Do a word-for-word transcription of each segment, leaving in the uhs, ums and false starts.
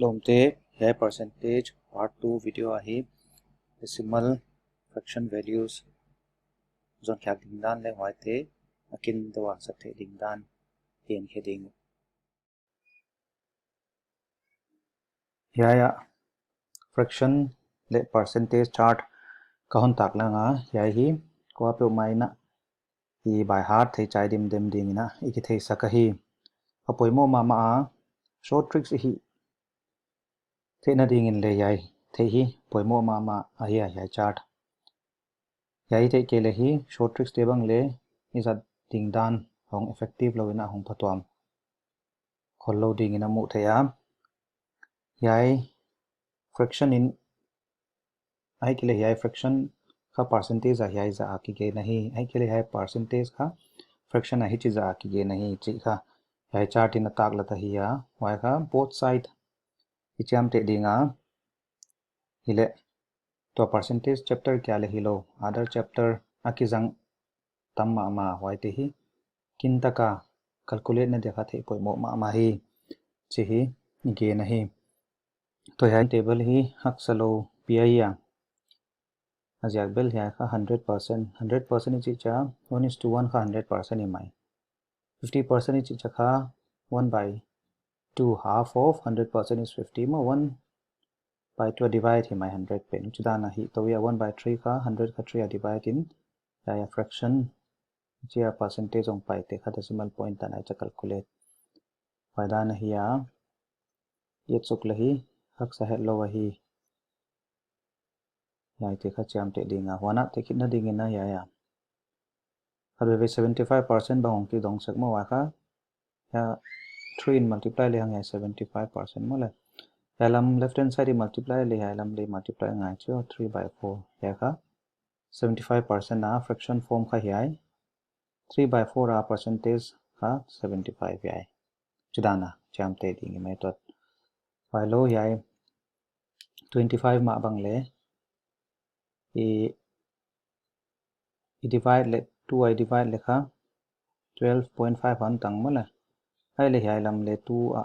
Lawmte, hiai percentage part two video ahi, decimal fraction values zon khiak ding dan leh huaite a kin deuh a sak theih ding dan hiai en khe ding. Hiai a fraction leh percentage chart ka hon taklang a, hiai hi kuapeuhmah in a i by heart thei chai dimdem ding in a i kitheisak ahi. A poimoh mahmah a, short tricks i hih theihna ding in leh hiai theih hi poimoh mahmah ahi a, hiai chart. Hiai theih kei leh hi short tricks te bang leh i zat ding dan hong effective lou in a hong phatuam khollou ding in a mu thei a. Hiai fraction in, ahihkeileh hiai fraction kha percentage a hiai zah a kigen ahi, ahihkeileh hiai percentage kha fraction a hichi zah a kigen ahi chih kha hiai chart in a taklat ahi a. Huai kha both side i chiamteh ding a, hileh tua percentage chapter kia leh hilou, other chapter a kizang tam mahmah huaite hi kin taka calculate na dia kha theih poimoh mahmah hi chih hi i gen ahi. Tua hiai table hi haksa lou pi ahi a. A ziak bel hiai kha hundred percent, hundred percent i chih chiang one is to one kha hundred percent hi mai. Fifty percent i chih chiang kha one by two, half of hundred percent is fifty maw, one by two a divide hi mai hundred pen. Huchi dan a hi tou a, one by three kha hundred kha three a divide in, hiai a fraction, hiai a percentage hong pai te kha decimal point tan a i cha calculate. Huai dan ahi a, i et suk leh hi haksa hetlou ahi. Hiaite kha chiamteh ding a, huan a tehkhinna ding in a hiai a. Khat veve seventy five percent bang hong kidong sek maw, huai kha hiai three in multiply lehang hiai seventy five percent maw leh. Hiai lam left hand side i multiply leh hiai lam leh multiply ngai chu, three by four. Hiai kha seventy five percent a fraction form kha hiai. Three by four a percentage kha seventy five hiai. Huchi dan a chiamteh ding i mai tuat. Huailou hiai twenty five mah bang leh i, i divide leh, two a i divide leh kha twelve point five hon tang maw leh. Ahihleh hiai lam leh two a,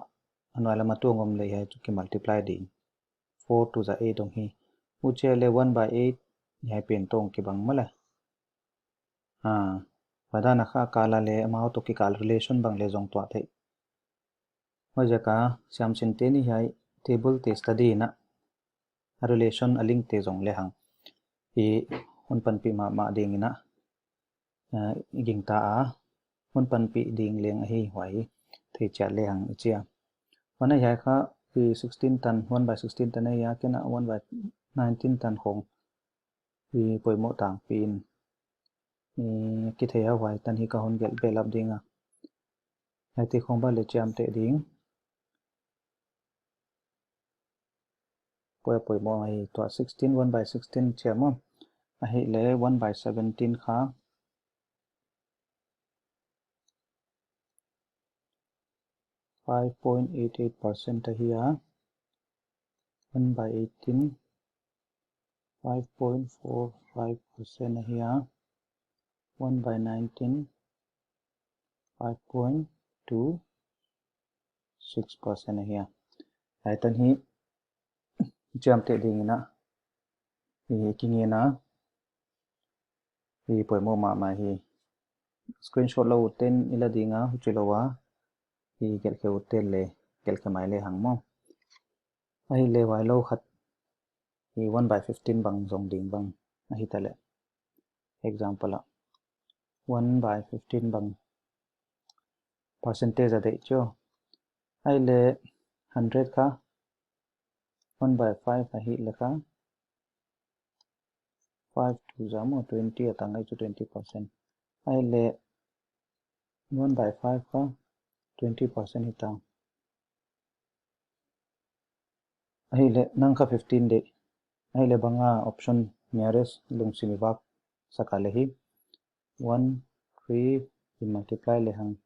a nuai lam a two hong om leh hiai chu ki multiply ding. Four two za eight hong hi. Huchi leh one by eight hiai pen toh kibang maw leh. Ah, huai dan a kha kal a leh amau toh kikal relation bang leh zong tuah theih. Huaiziak a siamsinte'n hiai table te study in a, a relation a link te zong lehang i hon panpih mahmah ding in a, eh, i gingta a, hon panpih ding leng ahi, huai thei chiat lehang i chi a. Huan a hiai kha i sixteen tan, one by sixteen tan ahi a, ken a one by nineteen tan khong i poimoh tangpi in i kithei a, huai tan hi ka hon gelh behlap ding a. Hiaite khong bang leh chiamteh ding. Poi a poimoh ahi, tua sixteen, one by sixteen chiam a. Ahihleh one by seventeen kha five point eight eight percent ahi a. One by eighteen, five point four five percent ahi a. One by nineteen, five point two six percent ahi a. Hiai tan hi chiamteh ding in a, i kingen a, i poimoh mahmah hi. Screenshot lou utte'n i la ding a, huchilou a i gelh khe utte'n leh gelh khe mai lehang maw. Ahihleh huailou khat i one by fifteen bang zong ding bang ahi ta leh. Example a, one by fifteen bang percentage a deih chu. Ahihleh hundred kha one by five ahihleh kha five two za maw, twenty a tang ahi chu, twenty percent. Ahihleh one by five kha twenty percent hi ta. Ahihleh nang kha fifteen deih. Ahihleh bang a option nearest lungsim i vak sak a leh hi. One, three i multiply lehang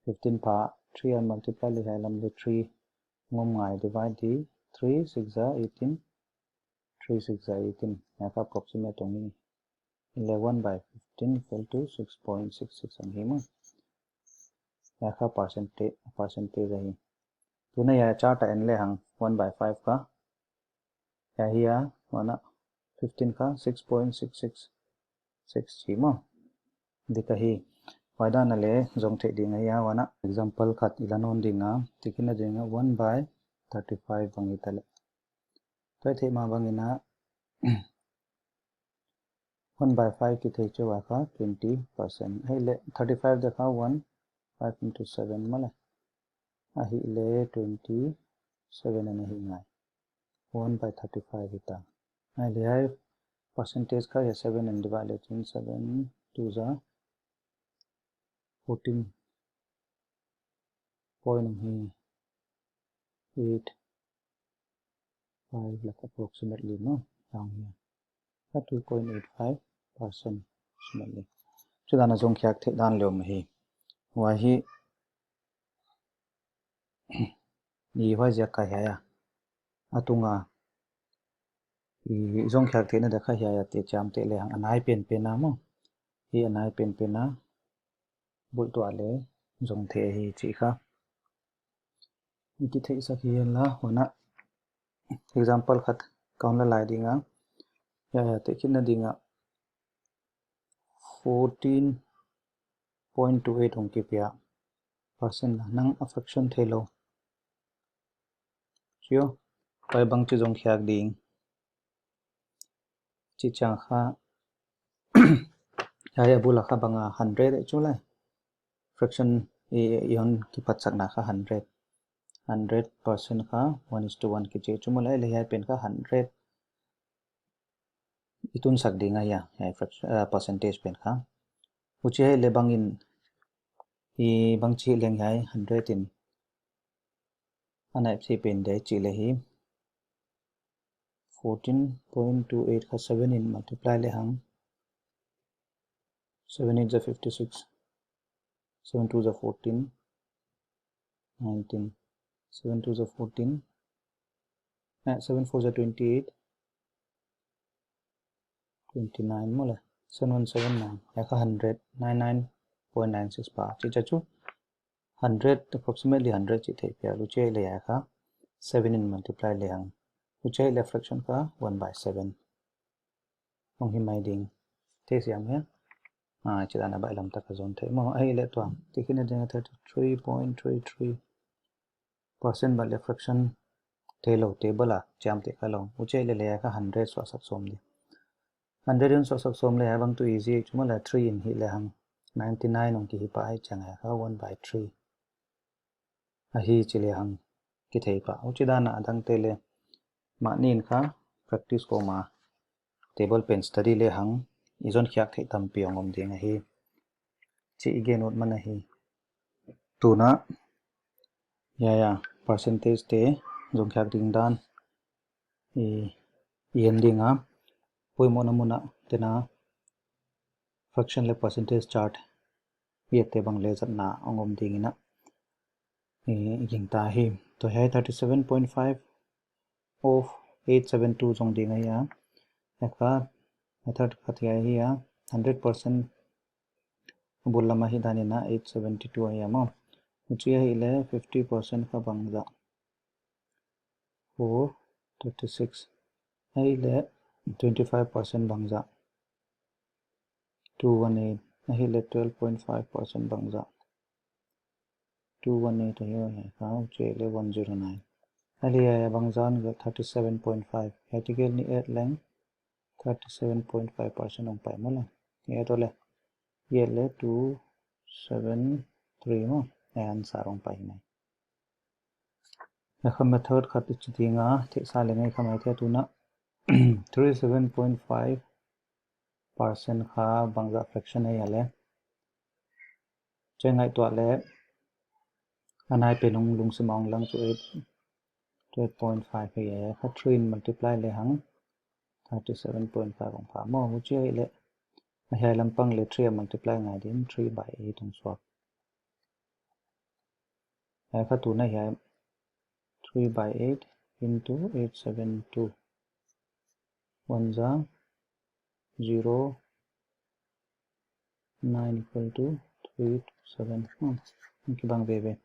fifteen pha, three a multiply leh hiai lam leh three ngom ngai, divide di, three six za eighteen, three six za eighteen, hiai kha approximate hong hi. Eleven by fifteen equal to six point six six hong hi maw. Hiai kha percentage, percentage ahi. Tuna hiai chart a en lehang one by five kha, hiai hi a, huan a fifteen kha six point six six six chi maw. Dika hi, huai dan a leh zong theih ding ahi a, huan a example khat i la nawn ding a, tikhin a ding a one by thirty five bang hi ta leh. Tua i theih mah bangin a one by five kithei chauh a kha twenty percent. Ahihleh thirty five deuh kha one, five into seven maw leh. Ahihleh twenty seven ana hi ngai. One by thirty five hi ta. Ahihleh hiai percentage kha hiai seven in divide leh chin, seven two za fourteen point hi eight five lakh approximately maw, down here. Kha two point eight five percent approximately. Chu dan a zong khiak theih dan leh om hi. Huai hi i huai ziak kha hiai a, a tunga i zong khiak theihna deuh kha hiai a te chiamteh lehang a nai penpen a maw. Hi a nai penpen a, bulh tuah leh zong theih hi chih kha i kitheihsak hi hen la, huan a example khat ka hon la lai ding a. Hiai a te khin a ding a fourteen point two eight hong kipia percent la, nang a fraction theilou. Chih, huai bangchi zong khiak ding. Chih chiang kha, hiai a bul a kha bang a hundred chu leh. Fraction i, i hon kipatsakna kha hundred. Hundred percent kha one is to one kichi chu maw leh, leh hiai pen kha hundred i tunsak ding ahi a, hiai fraction, uh, percentage pen kha. Huchi ahihleh bangin, i bangchi leng hiai hundred in a naipsei pen deuh chih leh hi fourteen point two eight kha seven in multiply lehang, seven eight za fifty six, seven two za fourteen, nineteen, seven two za fourteen, eh, seven four za twenty eight, twenty nine maw leh, seven one seven nine, hiai kha hundred, nine nine point nine six pa. Chih chiang chu hundred, approximately hundred chih theih phial, huchi ahihleh hiai kha seven in multiply lehang, huchi ahihleh fraction kha one by seven hong hi mai ding. Theisiam hia? Ah, chih dan a baihlam tak a zong theih maw. Ahihleh tua, tikhin a ding a thirty three point three three percent bang leh fraction theilou table a chiamteh kha lou. Huchi ahihleh hiai kha hundred suahsak sawm ding. Hundred in suahsak sawm leh hiai bang tuh easy chu maw leh, three in hih lehang ninety nine hong kihi pah hi chiang hiai kha one by three ahi chi lehang kithei pah. Huchi dan a a dangte leh mahni in kha practice kawm a table pen study lehang i zon khiak theih tampi hong om ding ahi chih i gen ut man ahi. Tuna hiai a percentage te zong khiak ding dan i, i en ding a, poimohna mun a tena fraction leh percentage chart i et te bang leh zatna hong om ding in a, i, i gingta hi. Tua hiai thirty seven point five of eight seven two zong ding ahi a. Hiai kha method khat hiai ahi a, hundred percent bul lam a hi dan in a eight seventy two ahi a maw. Huchi ahihleh fifty percent kha bangzah, four thirty six. Ahihleh twenty five percent bangzah, two one eight. Ahihleh twelve point five percent bangzah, two one eight ahi a, hiai kha huchi ahihleh one zero nine. Ahihleh hiai bangzah in thirty seven point five. Hiai tegel in i et leng thirty seven point five percent hong pai maw leh. Hiai toh leh, hiai leh two seven three maw. Hiai answer hong pai hi mai. Hiai kha method khat i chi ding a, theihsa leng i kha maithei tuna. Thirty seven point five percent kha bangzah fraction ahi a leh. Chih ngaihtuah leh, a nai pen hong lungsim a hong lang chu eight, eight point five ahi a, kha three in multiply lehang thirty seven point five hong pha maw. Huchi ahihleh, a hiai lampang leh three a multiply ngai ding, three by eight hong suak. Hiai kha tuna hiai three by eight into eight seven two. One za zero, nine equal to three two seven. Hmm, kibang veve.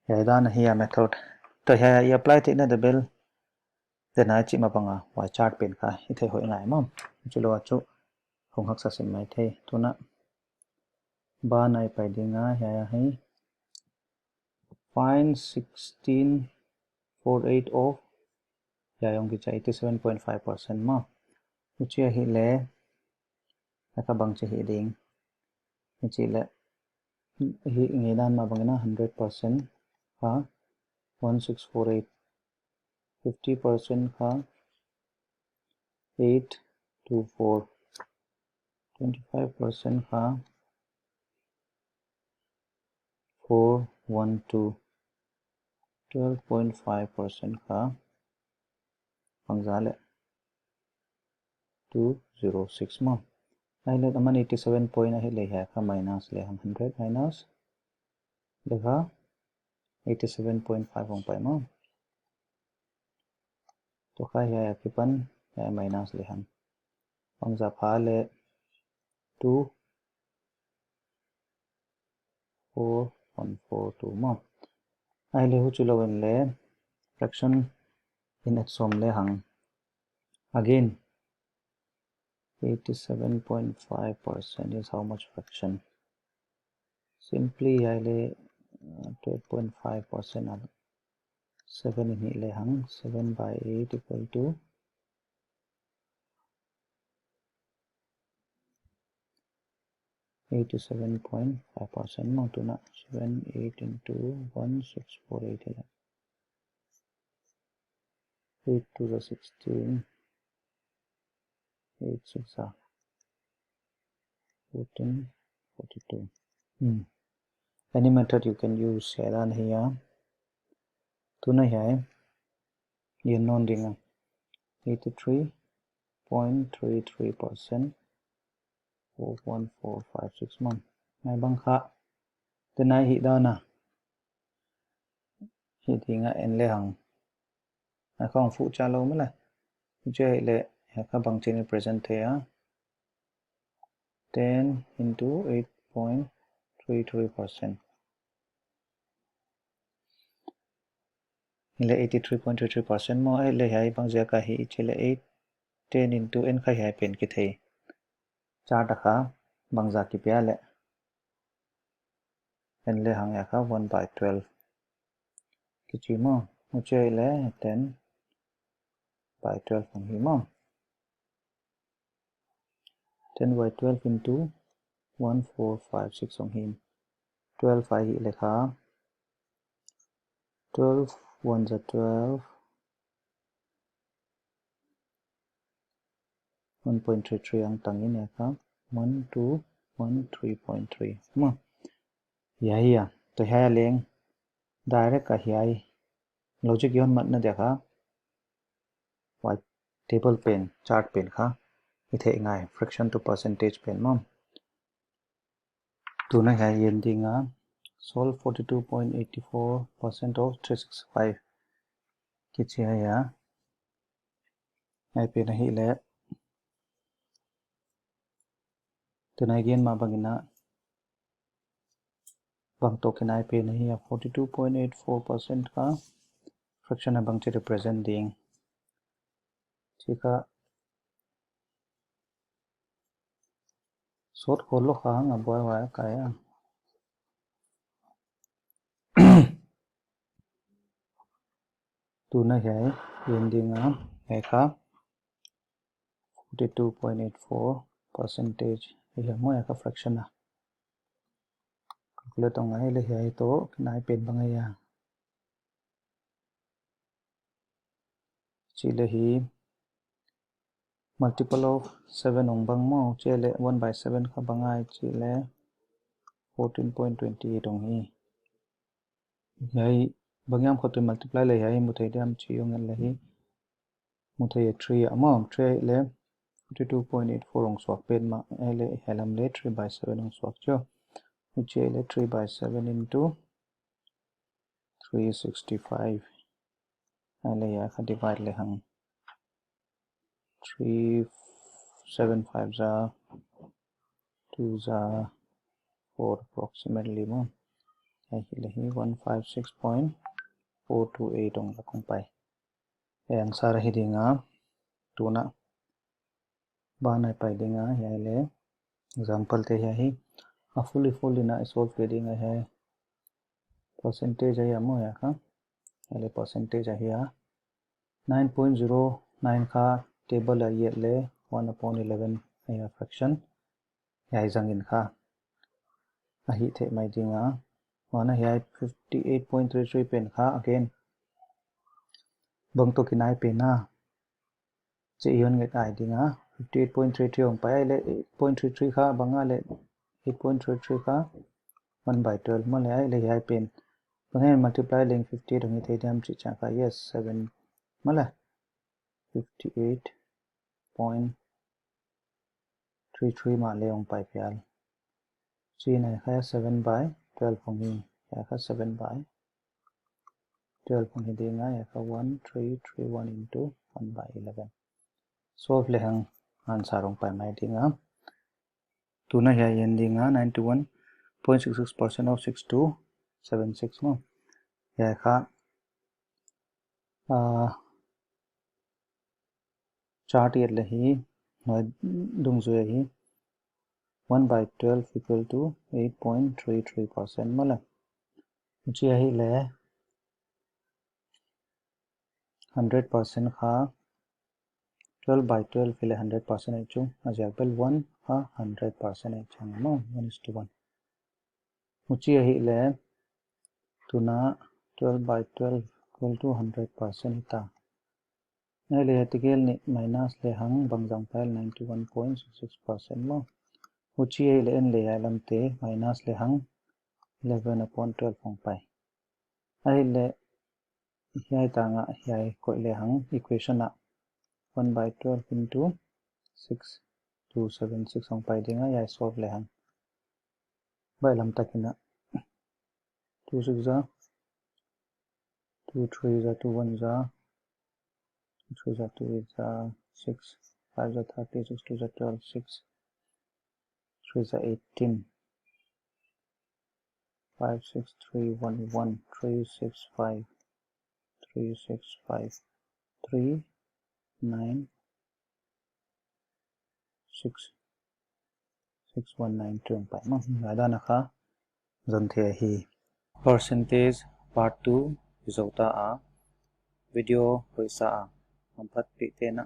Hiai dan ahi a method. Tua hiai i apply theihna double, tena chih mah banga Y chart pen kha i theih hoih ngai maw. Chulou a chu hong haksa sim mai thei. Tuna bar nai pai ding a, hiai ahi. Find sixteen four eight of, hiai hong kichi a eighty seven point five percent maw. Huchi ahihleh, hiai kha bangchi hi ding. Hichi leh, hi ngei dan mah bangin a hundred percent kha one six four eight, fifty percent kha eight two four, twenty five percent kha four one two, twelve point five percent kha bangzah leh two zero six maw. Ahihleh aman eighty seven point ahihleh hiai kha minus lehang, hundred minus leh kha eighty seven point five hong pai maw. Tua kha hiai akipan hiai minus lehang, bangzah pha leh two four one four two maw. Ahihleh huchi lou in leh fraction in et sawm lehang. Again, eighty seven point five percent is how much fraction? Simply ahihleh, uh, twelve point five percent a seven in hih lehang, seven by eight equal to eighty seven point five percent maw. Tuna seven eight into one six four eight leh eight two are sixteen, eight six are fourteen, forty two. Hmm. Any method you can use, hiai dan hiai. Tuna hiai i en nawn ding a, eighty three point three three percent of one four five six maw. Hiai bang kha tena hih dan a hih ding a en lehang. Hiai kha hong fuh cha lou maw leh. Huchi ahihleh hiai kha bangchin represent thei a, ten into eight point three three percent. Ahihleh eighty three point three three percent maw. Ahihleh hiai bangziak a hi chih leh eight, ten into, en kha hiai pen kithei. Chart a kha bangzah kipia leh en lehang, hiai kha one by twelve kichi maw. Huchi ahihleh ten by twelve hong hi maw. Ten by twelve into one four five six hong hi. Twelve ahihleh kha twelve ones are twelve, one point three three ang tang in, hiai kha one two one three point three maw. Hiai hiai, tua hiai leng direct a hiai logic i hon matna dia kha, hiai table pen, chart pen kha i theih ngai, fraction to percentage pen maw. Tuna hiai i en ding a, solve forty two point eight four percent of three six five kichi ahi a. Hiai pen ahihleh tena i gen mah bangin a, bang toh kinai pen ahi a, forty two point eight four percent kha fraction a bangchi represent ding chih kha sawt khol lou kha hang a buai huai a kai a. Tuna hiai i en ding a, hiai kha forty two point eight four percentage ahi a maw, hiai kha fraction a. Calculate hong ngai leh hiai toh kinai pen bang ahi a. Chih leh hi multiple of seven hong bang maw, chih leh one by seven kha bang ahi chih leh fourteen point twenty eight hong hi. Hiai bang hiam khat toh multiply leh hiai mu thei diam chih hong en leh hi mu thei a, three a maw, three leh forty two point eight four hong suak petmah, ahihleh hiai lam leh three by seven hong suak chu. Huchi ahihleh three by seven into three sixty five. Ahihleh hiai kha divide lehang, three, seven fives are, twos are four approximately maw. Ahihleh hi one five six point four two eight ong lak ong pai. Hiai answer ahi ding a. Tuna ban a i pai ding a, hiai leh example te hiai hi. A full, full in a i solve kei ding a hiai. Percentage ahi a maw hiai kha. Hiai leh percentage ahi a. Nine point zero nine kha table a i et leh one upon eleven ahi a fraction. Hiai zang in kha a hih theih mai ding a. Huan a hiai fifty eight point three three pen kha again bang toh kinai pen a, chih i hon nget ai ding a. Fifty eight point three three ong pai a, leh eight point three three kha bang a leh eight point three three kha one by twelve maw leh, a leh hiai pen bang hiai multiply leng fifty eight ong hi thei diam chih chiang kha, yes, seven maw leh, fifty eight point three three mah leh ong pai phial. Chih hiai kha seven by twelve ong hi, hiai kha seven by twelve ong hi ding a, hiai kha one three three one into one by eleven. Solve lehang answer ong pai mai ding a. Tuna hiai en ding a, ninety one point six six percent of six two seven six maw. Hiai kha, ah, chart i et leh hi, huai dungzui ahi, one by twelve equal to eight point three three percent maw leh. Huchi ahihleh hundred percent kha twelve by twelve hileh hundred percent ahi chu, a ziak bel one kha hundred percent ahi chu maw, one is to one. Huchi ahihleh tuna twelve by twelve equal to hundred percent hita. A leh hiai tegel nih minus lehang bang zang pai, ninety one point six six percent maw. Huchi ahihleh en leh hiai lamte minus lehang eleven upon twelve ong pai. Ahihleh hiai tang a hiai koih lehang equation a one by twelve into six two seven six ong pai ding a, hiai solve lehang. Baihlam takin a, two six za two, three za two, one za two, three za two, eight za six, five za thirty, six two za twelve, six three za eighteen, five six three one one, three six five, three six five, three nine six six one nine two pai maw. Huai dan a kha zang thei hi. Percentage part two i zou ta a, video hoih sa a hamphatpihte na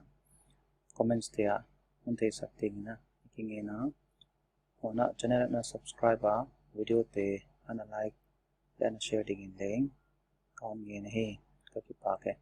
comments te ah hon theihsak dingin a i kingen a. Huan a channel na subscribe a, video te ana like leh ana share dingin leng ka hon ngen ahi. Ka kipak e.